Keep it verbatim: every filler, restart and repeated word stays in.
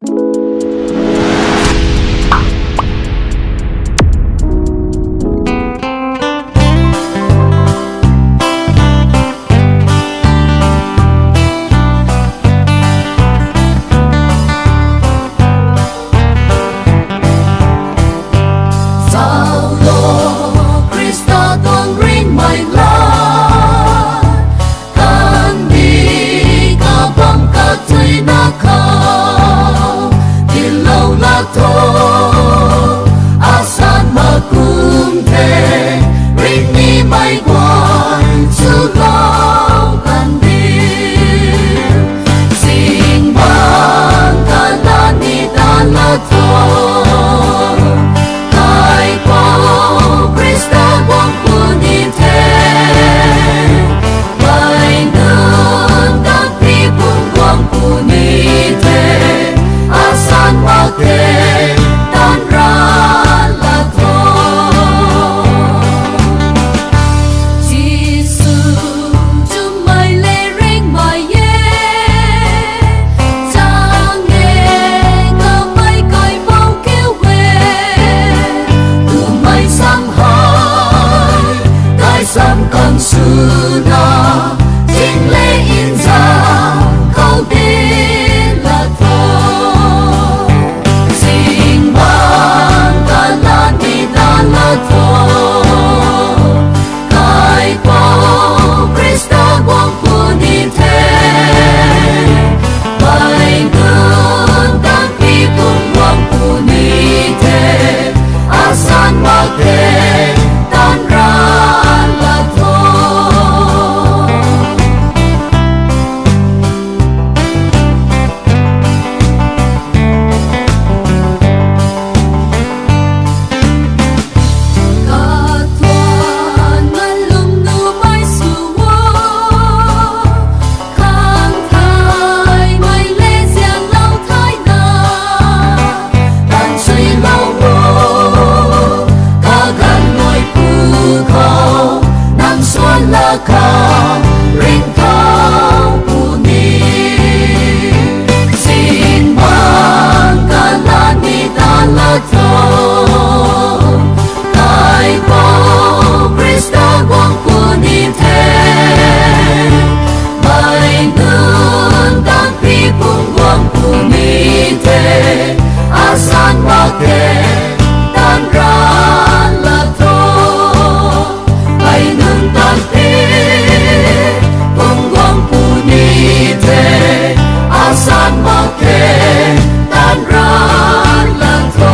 Zaulo, Khrista tuang ringhmei la, kandih kabam kathuina khou, tiilou la tho, asan ma kum the, ringcnimei guay swlou kandih. Zingbangc kalat ni ta la tho, Kaipouc Khrista guang puni the, mei nunc danv pi pum guang puni the, asan mak khe, taanv ra la tho. Jisu twmei le ringcnimei e, zaeng e, kamei Kaipouc kiu e, twmei sam hei, kai sam kan swna, zing le nzan khou di la tho. Zingbangc kalat ni ta la tho, Kaipouc Khrista guang puni the, mei nunc danv pi pum guang puni the, asan mak khe, taanv ra la tho. Katuang ngalum numei sw o, khang thaymei le zianlou thayna, taanv suilou o, kaganv luipu khou, nang suan la khang ringcthau puni. Zingbangc kalat ni ta la tho, Kaipouc Khrista guang puni the, mei nunc danv pi pum guang puni the, asan mak khe, taanv ra la tho. Mei nunc danv pi pum guang puni the, asan mak khe, taanv ra la tho.